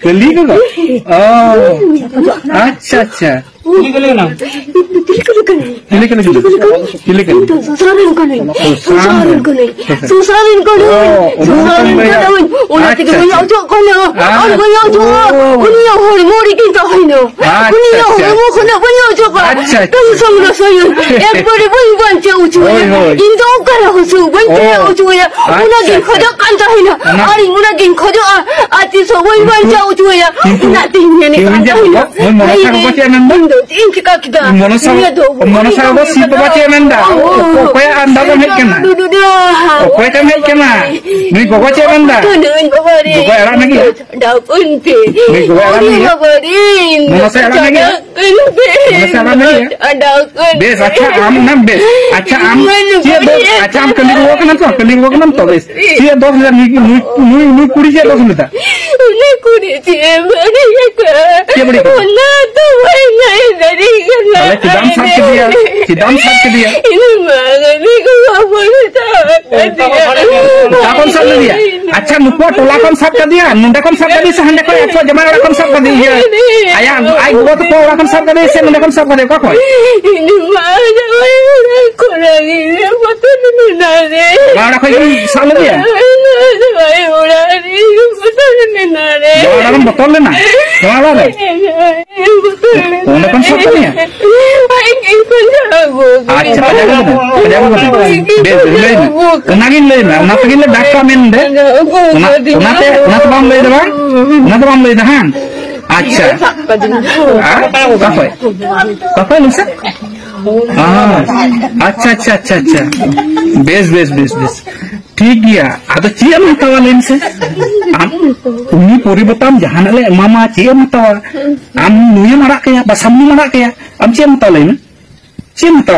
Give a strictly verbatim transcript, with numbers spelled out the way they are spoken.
ᱠᱟᱹᱞᱤ ᱜᱚᱜᱚ? ᱚ, ᱟᱪᱪᱷᱟ, ᱟᱪᱪᱷᱟ᱾ ᱪᱤᱞᱤ ᱠᱟᱹᱞᱤ ᱠᱟᱱᱟᱭ? ᱪᱤᱞᱤ ᱠᱟᱹᱞᱤ ᱠᱟᱱᱟᱭ? ᱪᱤᱞᱤ ᱠᱟᱹᱞᱤ ᱠᱟᱱᱟᱭ? ᱤᱧ ᱫᱚ ᱥᱚᱥᱟᱱ ᱨᱮᱱ ᱠᱟᱹᱱᱟᱹᱧ᱾ ᱥᱚᱥᱟᱱ᱾ ᱥᱚᱥᱟᱱ ᱨᱮᱱ ᱠᱟᱹᱱᱟᱹᱧ᱾ ᱚ, ᱥᱚᱥᱟᱱ ᱨᱮᱱ ᱠᱟᱹᱱᱟᱹᱧ᱾ ᱚᱱᱟ ᱛᱮᱜᱮ ᱟᱪᱪᱷᱟ, ᱵᱟᱹᱧ ᱟᱪᱪᱷᱟ᱾ ᱚᱪᱚᱜ ᱠᱟᱱᱟ᱾ ᱟᱨ ᱵᱟᱹᱧ ᱚᱪᱚᱜᱼᱟ᱾ ᱟᱪᱪᱷᱟ᱾ ᱩᱱᱤᱭᱟᱜ ᱦᱚᱲᱢᱚ ᱨᱮᱜᱮᱧ ᱛᱟᱦᱮᱱᱟ᱾ ᱟᱪᱪᱷᱟ, ᱩᱱᱤᱭᱟᱜ ᱟᱪᱪᱷᱟ᱾ ᱦᱚᱲᱢᱚ ᱠᱷᱚᱱᱟᱜ ᱵᱟᱹᱧ ᱚᱪᱚᱜᱼᱟ᱾ ᱟᱪᱪᱷᱟ, ᱟᱪᱪᱷᱟ᱾ ᱛᱟᱦᱞᱮ ᱥᱟᱢᱱᱟ ᱥᱟᱢᱱᱤ ᱮᱠᱵᱟᱨᱮ ᱵᱟᱹᱧ ᱵᱟᱧᱪᱟᱣ ᱦᱚᱪᱚᱣᱟᱭᱟ᱾ ᱦᱳᱭ, ᱦᱳᱭ᱾ ᱤᱧ ᱫᱚ ᱚᱠᱟᱨᱮ ᱦᱚᱸ ᱥᱩᱠ ᱵᱟᱹᱧ ᱚ᱾ ᱛᱟᱦᱮᱸ ᱦᱚᱪᱚᱣᱟᱭᱟ᱾ ᱟᱪᱪᱷᱟ, ᱚᱱᱟᱜᱤᱧ ᱟᱪᱪᱷᱟ᱾ ᱠᱷᱚᱡᱚᱜ ᱠᱟᱱ ᱛᱟᱦᱮᱱᱟ᱾ ᱚᱱᱟ ᱟᱨ ᱤᱧ ᱚᱱᱟᱜᱤᱧ ᱠᱷᱚᱡᱚᱜᱼᱟ᱾ ᱟᱨ ᱛᱤᱥ ᱦᱚᱸ ᱵᱟᱹᱧ ᱵᱟᱧᱪᱟᱣ ᱦᱚᱪᱚᱣᱟᱭᱟ᱾ ᱠᱤᱱᱛᱩ ᱚᱱᱟᱛᱮᱧ ᱢᱮᱱᱮᱫ ᱠᱤᱱᱛᱩ ᱠᱟᱱ ᱤᱧ ᱡᱮ ᱛᱟᱦᱮᱱᱟ᱾ ᱵᱟᱵᱟ, ᱦᱳᱭ, ᱢᱚᱱᱚᱥᱟ ᱵᱟᱵᱟ ᱪᱮᱫ ᱮ ᱢᱮᱱᱫᱟ? ᱤᱧ ᱫᱚ ᱪᱮᱫ ᱤᱧ ᱪᱤᱠᱟ ᱠᱮᱫᱟ? ᱢᱚᱱᱚᱥᱟ, ᱱᱤᱭᱟᱹ ᱫᱚ ᱢᱚᱱᱚᱥᱟ ᱵᱟᱵᱟ ᱪᱮᱫ ᱮ ᱢᱮᱱᱫᱟ? ᱚᱠᱚᱭᱟᱜ ᱟᱱᱫᱟᱡ ᱮᱢ ᱦᱮᱡ ᱠᱟᱱᱟ? ᱚᱠᱚᱭ ᱴᱷᱮᱱ ᱦᱮᱡ ᱠᱟᱱᱟ? ᱱᱩᱭ ᱜᱚᱜᱚ ᱪᱮᱫ ᱮ ᱢᱮᱱᱫᱟ? ᱠᱟᱹᱱᱟᱹᱧ ᱵᱟᱵᱟ ᱨᱮ᱾ ᱜᱚᱜᱚᱭ ᱟᱲᱟᱜ ᱢᱮ ᱜᱮ᱾ ᱪᱷᱟᱰᱟᱣ ᱠᱟᱹᱧ ᱯᱮ᱾ ᱱᱩᱭ ᱜᱚᱜᱚᱭ ᱟᱲᱟᱜ ᱢᱮ ᱜᱮ᱾ ᱵᱟᱵᱟ ᱨᱮ᱾ ᱢᱚᱱᱚᱥᱟᱭ ᱟᱲᱟᱜ ᱢᱮ ᱜᱮ᱾ ᱪᱷᱟᱰᱟᱣ ᱠᱟᱹᱧ ᱯᱮ᱾ ᱢᱚᱱᱚᱥᱟᱭ ᱟᱲᱟᱜ ᱢᱮ ᱜᱮ᱾ ᱪᱷᱟᱰᱟᱣ ᱠᱟᱹᱧ ᱵᱮᱥ, ᱯᱮ᱾ ᱟᱪᱪᱷᱟ, ᱟᱢ ᱚᱱᱟ ᱵᱮᱥ᱾ ᱟᱪᱪᱷᱟ, ᱟᱢ ᱪᱮᱫ ᱫᱚ, ᱟᱪᱪᱷᱟ, ᱟᱢ ᱠᱟᱹᱞᱤ ᱜᱚᱜᱚ ᱠᱟᱱᱟᱢ ᱛᱚ? ᱠᱟᱹᱞᱤ ᱜᱚᱜᱚ ᱠᱟᱱᱟᱢ ᱛᱚ? ᱵᱮᱥ᱾ ᱪᱮᱫ ᱫᱚᱥ ᱞᱮᱫᱟ? ᱱᱩᱭ, ᱱᱩᱭ, ᱱᱩᱭ, ᱱᱩᱭ ᱠᱩᱲᱤ ᱪᱮᱫ ᱫᱚᱥ ᱞᱮᱫᱟ? ᱩᱱᱤ ᱠᱩᱲᱤ ᱪᱮᱫ ᱮ ᱵᱟᱹᱲᱤᱡ ᱟᱠᱟᱫ? ᱪᱮᱫ ᱵᱟᱹᱲᱤᱡ ᱟᱠᱟᱫ? ᱚᱱᱟ ᱫᱚ ᱵᱟᱭ ᱞᱟᱹᱭ ᱫᱟᱲᱮᱭᱟᱜ ᱠᱟᱱᱟ᱾ ᱛᱟᱦᱞᱮ ᱪᱮᱫᱟᱜ ᱮᱢ ᱥᱟᱵ ᱠᱮᱫᱮᱭᱟ? ᱪᱮᱫᱟᱜ ᱮᱢ ᱥᱟᱵ ᱠᱮᱫᱮᱭᱟ? ᱤᱧ ᱢᱟ ᱜᱟᱹᱰᱤ ᱠᱚ ᱵᱟᱵᱚᱱ ᱥᱟᱵ ᱠᱟᱫᱮᱭᱟ᱾ ᱚᱠᱟ ᱠᱷᱚᱱ ᱥᱟᱵ ᱞᱮᱫᱮᱭᱟ? ᱟᱪᱪᱷᱟ, ᱱᱩᱠᱩᱣᱟᱜ ᱴᱚᱞᱟ ᱠᱷᱚᱱ ᱥᱟᱵ ᱠᱟᱫᱮᱭᱟ, ᱱᱚᱸᱰᱮ ᱠᱷᱚᱱ ᱥᱟᱵ ᱠᱟᱫᱮᱭᱟ ᱥᱮ ᱦᱟᱸᱰᱮ ᱠᱷᱚᱱ ᱟᱠᱚᱣᱟᱜ ᱡᱟᱢᱟᱭ ᱚᱲᱟᱜ ᱠᱷᱚᱱ ᱥᱟᱵ ᱠᱟᱫᱮᱭᱟ? ᱤᱭᱟᱹ, ᱟᱭᱟᱜ ᱟᱡ ᱜᱚᱜᱚ ᱛᱟᱠᱚ ᱚᱲᱟᱜ ᱠᱷᱚᱱ ᱥᱟᱵ ᱠᱟᱫᱮᱭᱟ ᱥᱮ ᱱᱚᱸᱰᱮ ᱠᱷᱚᱱ ᱥᱟᱵ ᱠᱟᱫᱮᱭᱟ? ᱚᱠᱟ ᱠᱷᱚᱱ? ᱤᱧ ᱢᱟ ᱡᱟᱶᱟᱭ ᱚᱲᱟᱜ ᱠᱷᱚᱱᱟᱜ ᱜᱮ ᱵᱚᱛᱚᱨ ᱢᱮᱱᱟᱜ ᱨᱮ᱾ ᱡᱟᱶᱟᱭ ᱚᱲᱟᱜ ᱠᱷᱚᱱ ᱜᱮᱢ ᱥᱟᱵ ᱞᱮᱫᱮᱭᱟ? ᱡᱟᱶᱟᱭ ᱚᱲᱟᱜ ᱨᱮ ᱵᱚᱛᱚᱨ ᱢᱮᱱᱟᱜ ᱨᱮ᱾ ᱡᱟᱶᱟᱭ ᱚᱲᱟᱜ ᱨᱮᱢ ᱵᱚᱛᱚᱨ ᱞᱮᱱᱟ? ᱡᱟᱶᱟᱭ ᱚᱲᱟᱜ ᱨᱮ? ᱵᱚᱛᱚᱨ ᱞᱮᱱᱟ᱾ ᱚᱸᱰᱮ ᱠᱷᱚᱱ ᱥᱟᱵ ᱠᱟᱫᱮᱭᱟ? ᱟᱡ ᱜᱮ ᱯᱟᱸᱡᱟ ᱟᱹᱜᱩ ᱟᱪᱪᱷᱟ, ᱠᱟᱫᱮᱭᱟ᱾ ᱯᱟᱸᱡᱟ ᱟᱹᱜᱩ ᱠᱟᱫᱮᱭᱟ, ᱯᱟᱸᱡᱟ ᱟᱹᱜᱩ ᱠᱟᱫᱮᱭᱟ᱾ ᱵᱮᱥ, ᱵᱮᱥ, ᱞᱟᱹᱭ ᱢᱮ᱾ ᱚᱱᱟᱜᱤᱧ ᱞᱟᱹᱭ ᱢᱮ, ᱚᱱᱟ ᱛᱮᱜᱮᱧ ᱞᱟᱹᱭ ᱰᱟᱠ ᱠᱟᱜ ᱢᱮᱱ ᱫᱮ᱾ ᱯᱟᱸᱡᱟ ᱟᱹᱜᱩ ᱚᱱᱟ, ᱠᱟᱫᱮᱭᱟ᱾ ᱚᱱᱟᱛᱮ, ᱚᱱᱟᱛᱮ ᱵᱟᱢ ᱞᱟᱹᱭ ᱫᱟ ᱵᱟᱝ? ᱚᱱᱟ ᱫᱚ ᱵᱟᱢ ᱞᱟᱹᱭ ᱫᱟ, ᱦᱟᱝ? ᱟᱪᱪᱷᱟ᱾ ᱥᱟᱵ ᱠᱟᱫᱮᱭᱟ᱾ ᱟᱨ? ᱚᱠᱟ ᱠᱷᱚᱡ? ᱚᱠᱟ ᱠᱷᱚᱡ ᱞᱟᱹᱭ ᱢᱮᱥᱮ? ᱟᱪᱪᱷᱟ, ᱟᱪᱪᱷᱟ, ᱟᱪᱪᱷᱟ, ᱟᱪᱪᱷᱟ᱾ ᱵᱮᱥ, ᱵᱮᱥ, ᱵᱮᱥ, ᱵᱮᱥ᱾ ᱴᱷᱤᱠ ᱜᱮᱭᱟ᱾ ᱟᱫᱚ ᱪᱮᱫ ᱮᱢ ᱦᱟᱛᱟᱣᱟ ᱞᱟᱹᱭ ᱢᱮᱥᱮ? ᱟᱢ ᱩᱱᱤ ᱯᱚᱨᱤᱵᱚᱨᱛᱚᱱ ᱡᱟᱦᱟᱱᱟᱜ ᱞᱮ ᱮᱢᱟᱢᱟ, ᱪᱮᱫ ᱮᱢ ᱦᱟᱛᱟᱣᱟ? ᱟᱢ ᱱᱩᱭᱮᱢ ᱟᱲᱟᱜ ᱠᱟᱭᱟ, ᱵᱟ ᱥᱟᱢᱱᱤᱢ ᱟᱲᱟᱜ ᱠᱟᱭᱟ, ᱟᱢ ᱪᱮᱫ ᱮᱢ ᱦᱟᱛᱟᱣᱟ ᱞᱟᱹᱭ ᱢᱮ? ᱪᱮᱫ ᱮᱢ ᱦᱟᱛᱟᱣᱟ?